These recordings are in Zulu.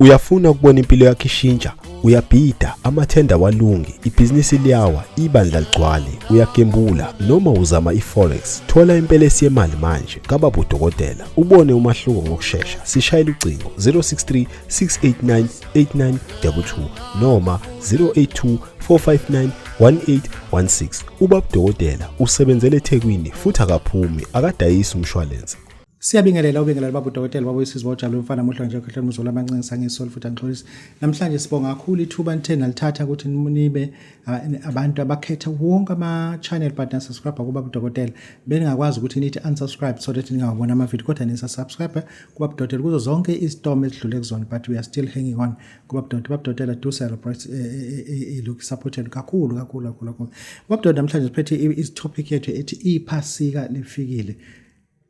Uyafuna ukubona impilo yakho ishintsha? Uyabhida, amathenda awalungi, ibhizinisi liyawa, ibandla ligcwale, uyagembula noma uzama i-forex. Thola impelesi yemali manje kababa udokotela, ubone umahluko ngokushesha. Sishayela ucingo 063 689 8922 noma 082 459 1816. Ubaba udokotela usebenzele eThekwini futhi akaphumi, akadayisi umshwalense. Siyabingelela ubingelela baba udokotela baba uyisizwe ojabule umfana muhle nje khehla umzolo amancinci sangisoli futhi angixolisi. Namhlanje sibonga kakhulu ithuba nithe nalithatha ukuthi nibe abantu abakhetha wonke ama channel but na subscribe kuba udokotela. Beningakwazi ukuthi nithi unsubscribe so that ningawabona ama video kodwa nisa subscribe kuba udokotela kuzo zonke izitomo ezidlule kuzona, but we are still hanging on kuba udokotela. Baba udokotela, do celebrate look supported kakhulu kakhulu kakhulu kakhulu. Baba udokotela, namhlanje siphethe i topic yethu ethi iphasika lifikile.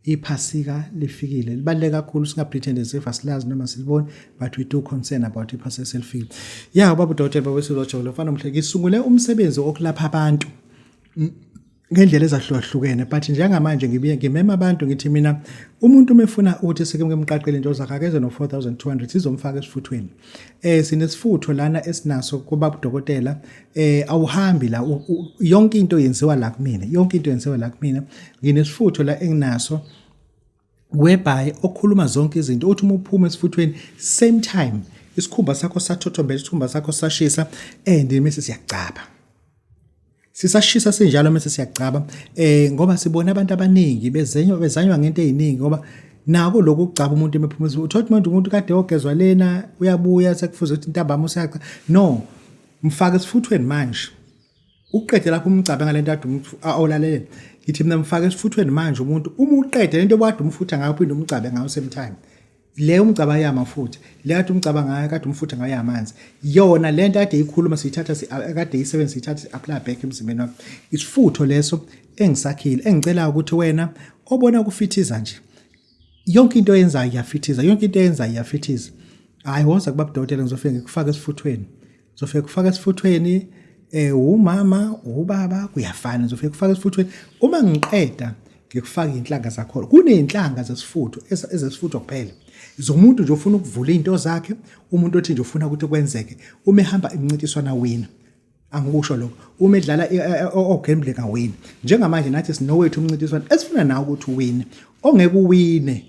Iphasika lifikile, libaluleke kakhulu. Singapretend as if asilazi noma siliboni, but we do concern about iphasika selifikile. Ya, ubaba udokotela babesizojabula mfana omhle. Ngisungule umsebenzi okulapha abantu ngendlela ezahlukahlukene, but njengamanje ngibuye ngimema abantu, ngithi mina umuntu uma efuna ukuthi sike ngimqaqele into zakhe, akeze no-4200, sizomfaka esifuthweni. Sinesifutho lana esinaso kuba udokotela. Awuhambi la, yonke into yenziwa la kumina, yonke into yenziwa la kumina. Nginesifutho la enginaso whereby okhuluma zonke izinto, uthi uma uphuma esifuthweni, same time isikhumba sakho sathothombela, isikhumba sakho sashisa, and mase siyacaba, sisashisa sinjalo, mase siyacaba, ngoba sibona abantu abaningi bezenywa, bezanywa ngento eziningi, ngoba nako lokhu ukugcaba umuntu emephuma. Uthola manje umuntu kade ogezwa lena, uyabuya sekufuze ukuthi ntambama useyacha. No, mfake esifuthweni manje, uqede lapho umcabe ngalento ade awulalele. Ngithi mina mfake esifuthweni manje umuntu, uma uqede lento obukade umfutha ngayo, uphinde umcabe ngayo same time. Le umcaba yamafutha, le kade umcaba ngayo, kade umfutha ngayo yamanzi, yona lento kade ikhuluma siyithatha, kade isebenzisa, siyithatha, si-apply back emzimbeni wakho. Isifutho leso engisakhile, engicela ukuthi wena obona kufithiza nje, yonke into oyenzayo iyafithiza, yonke into oyenzayo iyafithiza, hayi, woza kuba kudokotela, ngizofike ngikufake esifuthweni, ngizofike kufaka esifuthweni. Umama, ubaba, kuyafana, ngizofike kufaka esifuthweni. Uma ngiqeda ngikufaka inhlanga zakhona, kuney'nhlanga zesifutho, ezesifutho kuphela, zomuntu nje ofuna ukuvula iy'nto zakhe, umuntu othi nje ufuna ukuthi kwenzeke uma ehamba imincintiswana wina. Angikusho lokho, uma edlala ogambling awini. Njengamanje nathi sinowethu umncintiswano esifuna nawe ukuthi uwine, ongeke uwine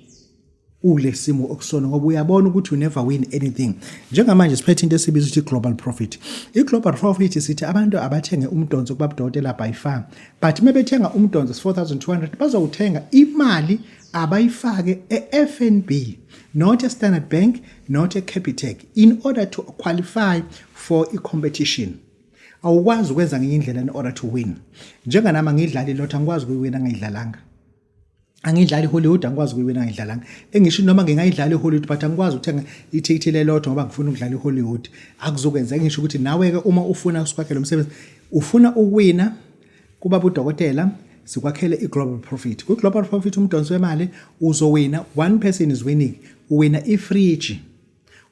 ule simo okusona, ngoba uyabona ukuthi you never win anything. Njengamanje siphethe into esibiza ukuthi global profit. I-global profit, sithi abantu abathenge umdonso kubabudokotela by far, but uma bethenga umdonso 4200, bazowuthenga, imali abayifake e-FNB, not e-Standard Bank, not e-Capitec, in order to qualify for i-competition. Awukwazi ukwenza ngenye indlela in order to win. Njenganami angidlali ilotho, angikwazi ukuyiwina ngayidlalanga. Angidlali iHollywood, angikwazi ukuyiwina ngidlalanga. Engisho noma ngingayidlala iHollywood, but angikwazi ukuthenga ithikithi lelotho ngoba ngifuna ukudlala iHollywood, akuzokwenzeka. Ngisho ukuthi nawe-ke uma ufuna sikwakhele umsebenzi, ufuna ukuwina kuba udokotela, sikwakhele i-global profit. Kwi-global profit, umdonso wemali, uzowina, one person is winning, uwina ifriji,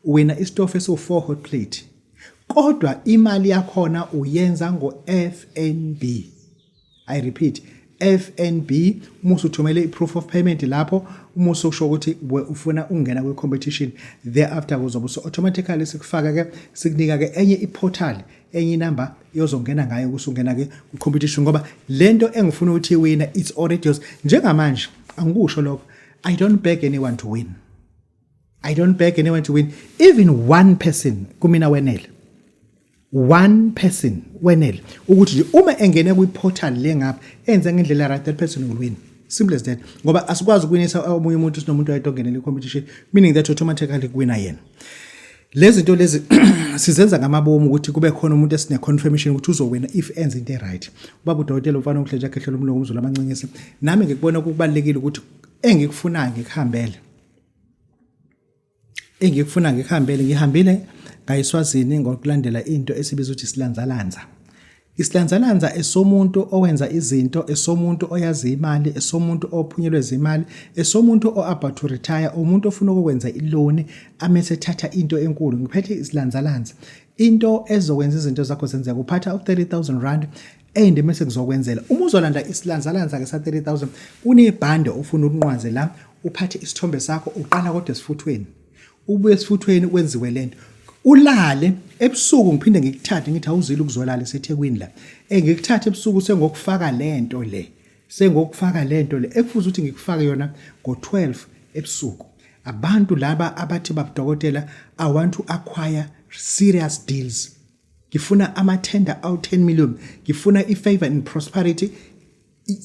uwina isitofu esiwu-4 hot plate, kodwa imali yakhona uyenza ngo-FNB. I repeat, FNB. Uma usuthumele i-proof of payment lapho, uma ususho ukuthi ufuna ukungena kwi-competition, thereafter kuzobe automatically sikufaka ke, sikunika ke enye i-portal, enye inamba yozongena ngayo kusungena ke kwi-competition, ngoba lento engifuna ukuthi iwina, it's already yours. Njengamanje angikusho lokho, I don't beg anyone to win. I don't beg anyone to win. Even one person kumina wenele, one person wenele ukuthi nje uma engene kwi-portal le ngapha, enze ngendlela right, that person will win, simple as that, ngoba asikwazi ukuwinisa omunye umuntu sinomuntu oyedwa ongenele i-competition, meaning that automatically kuwina yena. Lezi zinto lezi sizenza ngamabomu ukuthi kube khona umuntu esine-confirmation ukuthi uzowina if enze into e-right. Ubaba udokotela umfana okuhle nje akhehlela umlungu umzulu amancingisi, nami ngikubona kubalulekile ukuthi engikufunayo ngikuhambele, engikufuna ngikuhambele. Ngihambile ngayiswazini ngokulandela into esibiza ukuthi isilanzalanza. Isilanzalanza esomuntu owenza izinto, esomuntu oyazi imali, esomuntu ophunyelwe zimali, esomuntu o-about to retire, umuntu ofuna ukwenza iloni amese ethatha into enkulu. Ngiphethe isilanzalanza, into ezokwenza izinto zakho zenzeka. Uphatha u-R30 000 and mase kuzokwenzela uma uzolanda isilanzalanza ke sa 30,000, kunebhande ofuna ukunqwaze la, uphathe isithombe sakho, uqala kodwa esifuthweni. Ubuye esifuthweni kwenziwe lento. Ulale ebusuku ngiphinde ngikuthathe ngithi awuzile ukuzolala eseThekwini la. Eh ngikuthathe ebusuku sengokufaka lento le. Sengokufaka lento le ekufuze ukuthi ngikufake yona ngo-12 ebusuku. Abantu laba abathi babudokotela I want to acquire serious deals. Ngifuna ama-tender awu-10 million. Ngifuna i-favor and prosperity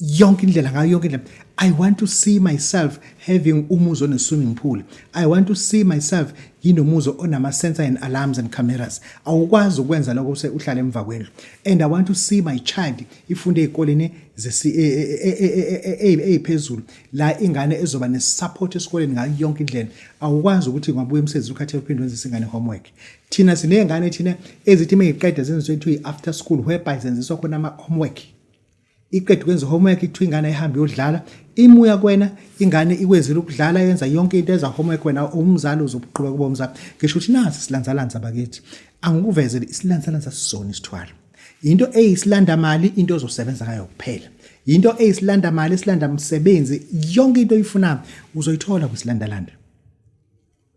yonke indlela ngayo yonke indlela i want to see myself having umuzi one-swimming pool i want to see myself nginomuzi onama-sensor and alarms and cameras awukwazi ukwenza lokho use uhlale emva kwendlu and i want to see my child ifunde ey'koleni ey'phezulu la ingane ezoba ne-support esikoleni ngayo yonke indlela awukwazi ukuthi ungabuya emsebenzini ukhathele uphinde wenzise ingane homework thina siney'ngane thina ezithi uma yiqeda zenziwe kuthiwa i-after school whereby zenziswa khona ama-homework iqeda ukwenza homework kuthiwa ingane ayihambe iyodlala imuya kwena ingane ikwezile ukudlala yenza yonke into eza homework wena umzali uzoqhubeka kuba umzali ngisho ukuthi nasi silanzalanza bakithi angikuvezele isilanzalanza sisona isithwalo into eyisilanda mali into ozosebenza ngayo kuphela into eyisilanda mali isilanda msebenzi yonke into oyifunayo uzoyithola kwisilandalanda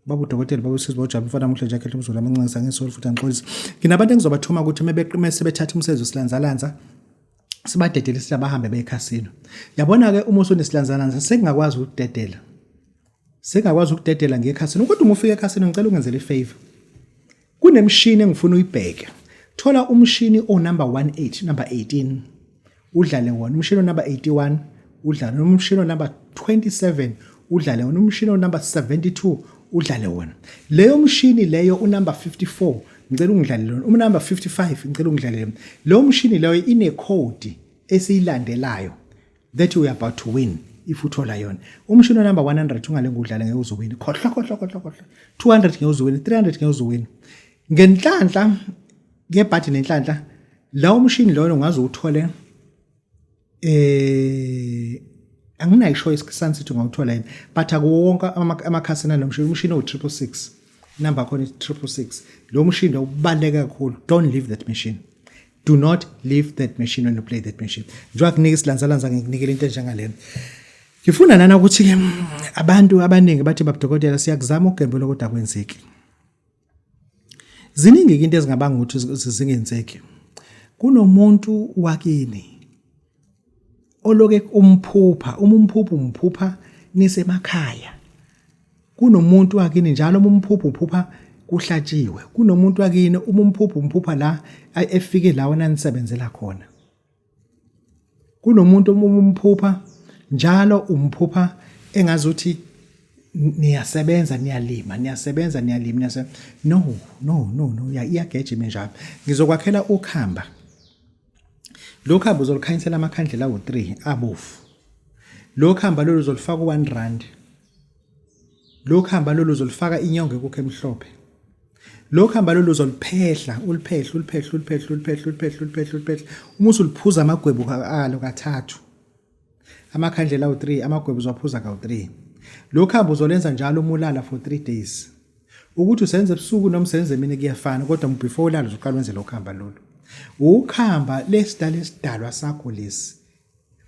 Baba udokotela baba usizi bawujabula mfana muhle nje akhethe umzulu amancane ngisoli futhi angixolisi. Nginabantu engizobathuma ukuthi mebeqime sebethatha umsebenzi wesilanzalanza sibadedele sithi abahambe bekhasino. Yabona ke uma usunesilanzalanza sengingakwazi ukudedela. Sengakwazi ukudedela ngekhasino kodwa uma ufika ekhasino ngicela ungenzele ifavor. Kunemishini engifuna uyibheke. Thola umshini o number 18 number 18 udlale wona, umshini o number 81 udlale wona, umshini o number 27 udlale wona, umshini o number 72 udlale wona. Leyo mshini leyo u number 54 ngicela ungidlalele wona, um number 55 ngicela ungidlalele wona. Leyo mshini leyo ine code esiyilandelayo that we are about to win if uthola yona umshini number 100 ungale ngudlala ngeke uzowina khohlwa khohlwa khohlwa khohlwa 200 ngeke uzowina 300 ngeke uzowina ngenhlanhla ngebhadi nenhlanhla la umshini loyo ungaze uthole eh anginayo choice Sun City ungawuthola yini but akuwo wonke amakhasi anomshini umshini owu 666 number khona 666 lo mshini ubaluleke kakhulu don't leave that machine Do not leave that machine when you play that machine. Njengoba kunika isilanzalanza ngikunikela into enjengalena. Ngifuna lana ukuthi ke abantu abaningi bathi babudokotela siyakuzama ukugembula kodwa akwenzeki. Ziningi into ezingabanga ukuthi zingenzeki. Kunomuntu wakini oloke umphupha, uma umphupha umphupha nisemakhaya. Kunomuntu wakini njalo uma umphupha uphupha kuhlatshiwe. Kunomuntu wakini uma umphupha umphupha la efike la wena nisebenzela khona. Kunomuntu uma umphupha njalo umphupha engazuthi niyasebenza niyalima niyasebenza niyalima niyasebenza no no no no iyageja iminjalo ngizokwakhela ukhamba Lo khamba uzolukhanyisela amakhandlela awu-3 abovu. Lo khamba lolu uzolufaka u-1 rand. Lo khamba lolu uzolufaka inyongo enkukhu emhlophe. Lo khamba lolu uzoluphehla, uliphehle, uliphehle, uliphehle, uliphehle, uliphehle, uliphehle, uliphehle. Uma usuliphuza amagwebu alo kathathu. Amakhandlela awu-3, amagwebu uzowaphuza kawu-3. Lo khamba uzolenza njalo uma ulala for 3 days. Ukuthi usenze ebusuku noma usenze emini kuyafana kodwa before ulala uzoqala wenze lo khamba lolu. Ukhamba lesidala esidalwa sakho lesi.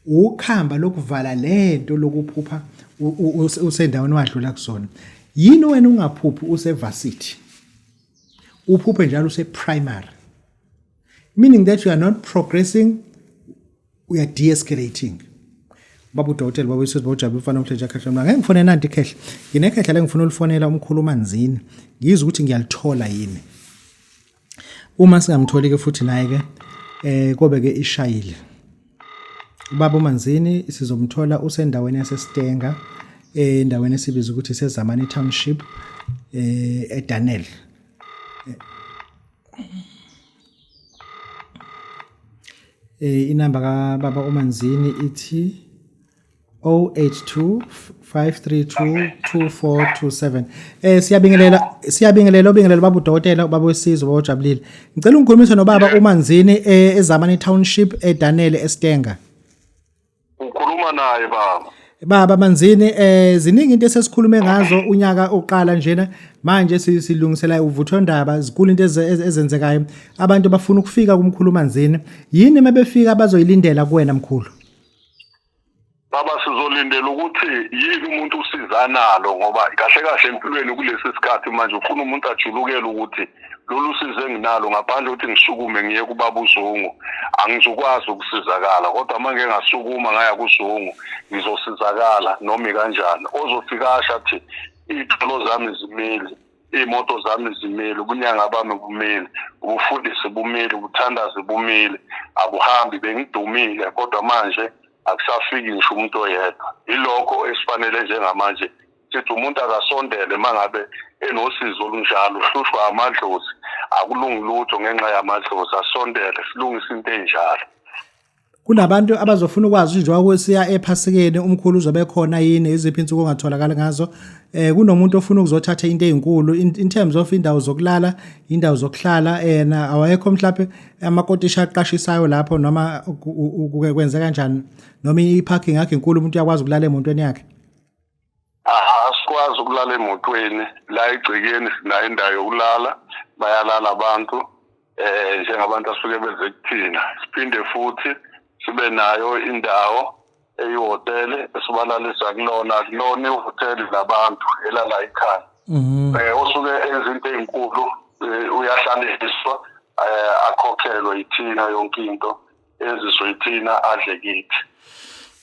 Ukhamba lokuvala lento lokuphupha usendaweni wadlula kusona. Yini wena ungaphuphi usevarsity? Uphuphe njalo use-primary. Meaning that you are not progressing we are de-escalating baba udokotela baba uyisizwe bawujabu umfana omhle khehla mina ngeke ngifone nanti ikhehla nginekhehla lengifuna ulifonela umkhulu umanzini ngizwe ukuthi ngiyalithola yini uma singamtholi ke futhi naye ke eh kobe ke ishayile ubaba umanzini sizomthola usendaweni yaseStenga endaweni esibiza ukuthi isezamani township eh eDanel Eh inamba kababa uManzini ithi 082 532 2427. Eh siyabingelela siyabingelela obingelela baba udokotela ubaba wesizwe baba ojabulile. Ngicela ungikhulumise nobaba uManzini eh, eZamani Township eDanele eStenga. Ukhuluma naye baba. Baba Manzini eh ziningi into esesikhulume ngazo unyaka oqala njena manje silungisela uvuthondaba zikulu into ezenzekayo abantu bafuna ukufika kumkhulu Manzini yini mabefika bazoyilindela kuwena mkhulu. Baba, sizolindela ukuthi yini umuntu usiza nalo, ngoba kahle kahle empilweni kulesi sikhathi manje ufuna umuntu ajulukele ukuthi lolu sizo enginalo, ngaphandle ukuthi ngisukume ngiye kubaba uZungu angizukwazi ukusizakala, kodwa uma ngike ngasukuma ngaya kuZungu ngizosizakala noma ikanjani. Ozofika asho athi iy'tolo zami zimile, iy'moto zami zimile, ubunyanga bami bumile, ubufundisi bumile, ubuthandazi bumile, abuhambi, bengidumile kodwa manje akusafiki ngisho umuntu oyedwa. Yilokho esifanele njengamanje sithi umuntu akasondele uma ngabe enosizo olunjalo, uhlushwa amadlozi, akulungi lutho ngenxa yamadlozi, asondele silungise into enjalo. Kunabantu abazofuna ukwazi njengoba siya ephasikeni, umkhulu uzobe khona yini, iziphi insuku ongatholakala ngazo? Kunomuntu ofuna ukuzothatha into ezinkulu in terms of indawo zokulala, indawo zokuhlala, na awayekho mhlawumbe amakotishi aqashisayo lapho, noma kuke kwenze kanjani, noma i-parking yakhe inkulu, umuntu uyakwazi ukulala emotweni yakhe? Asikwazi ukulala emotweni la egcekeni, sinayo indawo yokulala, bayalala abantu njengabantu asuke beze kuthina. Siphinde futhi sibe nayo indawo eyihhotele esibalalisa kulona, kulona ihhoteli labantu elala ekhaya. Osuke enza into ey'nkulu uyahlaliswa, akhokhelwe yithina yonke into, enziswe yithina, adle kithi.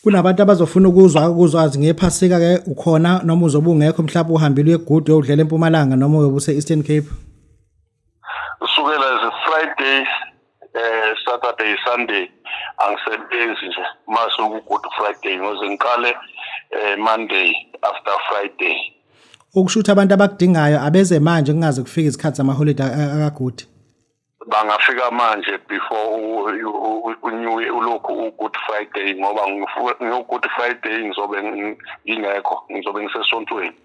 Kunabantu abazofuna ukuzwa ukuzwazi ngephasika ke, ukhona noma uzobe ungekho, mhlawumbe uhambile uye eGudu uyodlela eMpumalanga, noma uyobe use-Eastern Cape? Kusukela as Friday, Saturday, Sunday angisebenzi nje, mase ku Good Friday ngoze ngiqale Monday after Friday. Okusho ukuthi abantu abakudingayo abeze manje kungaze kufike izikhathi zamaholiday akaGudi. Bangafika manje before u-new ulokhu u-Good Friday, ngoba ngiyo-Good Friday ngizobe ngingekho, ngizobe ngisesontweni.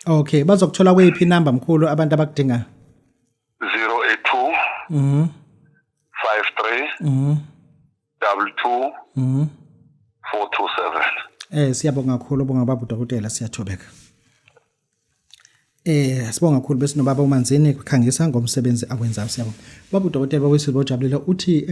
Okay, bazokuthola kweyiphi inamba mkhulu abantu abakudingayo? 082 53 22 427. Siyabonga kakhulu, bonga baba udokotela, siyathobeka. Sibonga kakhulu, besinobaba uManzini kukhangisa ngomsebenzi awenzayo, siyabonga. Baba udokotela bakwethu bojabulile uthi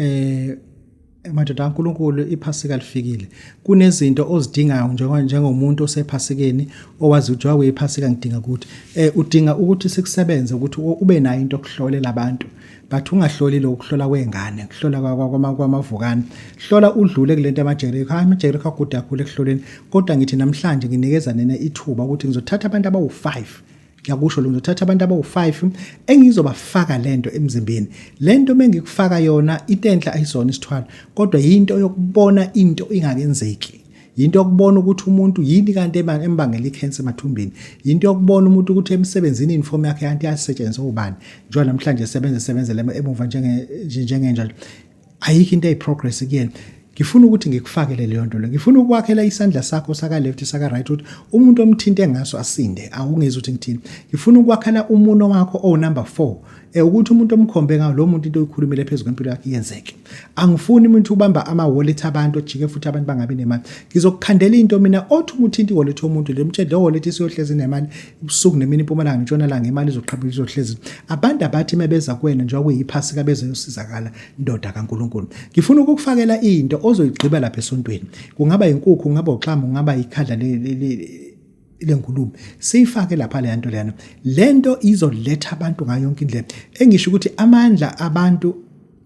madoda kaNkulunkulu, iphasika lifikile. Kunezinto ozidingayo njengomuntu osephasikeni owazi ukuthi wakuyiphasika, ngidinga ukuthi udinga ukuthi sikusebenze ukuthi ube nayo into okuhlolela abantu. But ungahloli lo kuhlola kwengane, kuhlola kwamavukane. Hlola udlule kulento yamaJericho. Hayi, amaJericho agude kakhulu ekuhloleni. Kodwa ngithi namhlanje nginikeza nina ithuba ukuthi ngizothatha abantu abawu-5. Ngiyakusho lo, ngizothatha abantu abawu-5 engizobafaka lento emzimbeni. Lento mengikufaka yona into enhle, ayisona isithwalo, kodwa yinto yokubona into ingakenzeki. Yinto yokubona ukuthi umuntu yini kanti embangela ikhensa emathumbini. Yinto yokubona umuntu ukuthi emsebenzini uniform yakhe kanti yasetshenziswa ubani. Njengoba namhlanje sebenze sebenzele emuva njengenja. Ayikho into eyiprogress kuyena. Ngifuna ukuthi ngikufakele leyo nto le. Ngifuna ukwakhela isandla sakho saka left, saka right, ukuthi umuntu omthinte ngaso asinde. Awungezwa ukuthi ngithini. Ngifuna ukwakhela umuno wakho o number 4. Ukuthi umuntu omkhombe ngawo lo muntu into oyikhulumile phezulu kwempilo yakhe iyenzeke. Angifuni umuntu ubamba ama wallet abantu ojike futhi abantu bangabi nemali. Ngizokukhandela into mina othi uma uthinta i-wallet yomuntu le, mtshele lo wallet isiyohlezi nemali ubusuku nemini, impumalanga ntshonalanga, imali izoqhamuka, izohlezi. Abantu abathi mebeza kuwena njengoba kuyiphasika beze yosizakala, ndoda kaNkulunkulu. Ngifuna ukukufakela into ozoyigqiba lapha esontweni. Kungaba inkukhu, kungaba uxamu, kungaba ikhadla lengulube. Siyifake lapha le nto leyana. Lento izoletha abantu ngayo yonke indlela. Engisho ukuthi amandla abantu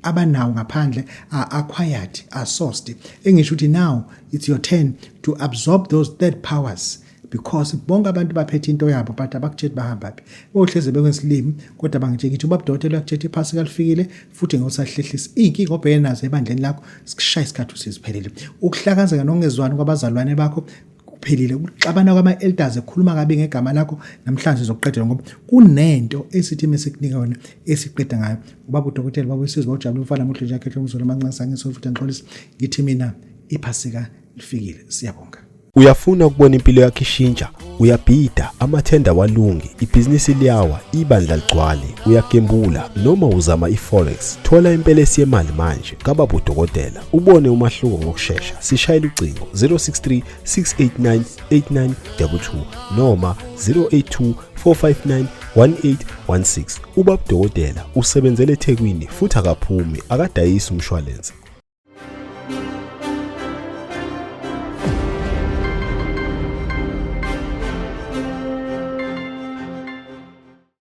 abanawo ngaphandle are acquired, are sourced. Engisho ukuthi now it's your turn to absorb those third powers, because bonke abantu baphethe into yabo but abakutsheli bahamba phi. Ohleze bekwensilimi kodwa bangitshela ukuthi ubaba udokotela uyakutshela iphasika lifikile futhi ngosahlehlisa iy'nkinga obhekene nazo ebandleni lakho, sikushaya isikhathi usiziphelele. Ukuhlakazeka nokungezwani kwabazalwane bakho kuphelile. Ukuxabana kwama-elders ekhuluma kabi ngegama lakho namhlanje uzokuqedela, ngoba kunento esithi mesikunika yona esiqeda ngayo. Ubaba udokotela baba usizwe bawujabula umfana muhle nje akhethe umzolo amancane sangiso futhi angixolisa, ngithi mina iphasika lifikile, siyabonga. Uyafuna ukubona impilo yakho ishintsha? Uyabhida, amathenda walungi, ibhizinisi liyawa, ibandla ligcwale, uyagembula noma uzama i-forex? Thola impelesi yemali manje kababa udokotela, ubone umahluko ngokushesha. Sishayela ucingo 063 689 8922 noma 082 459 1816. Ubaba udokotela usebenzele eThekwini futhi akaphumi, akadayisi umshwalense.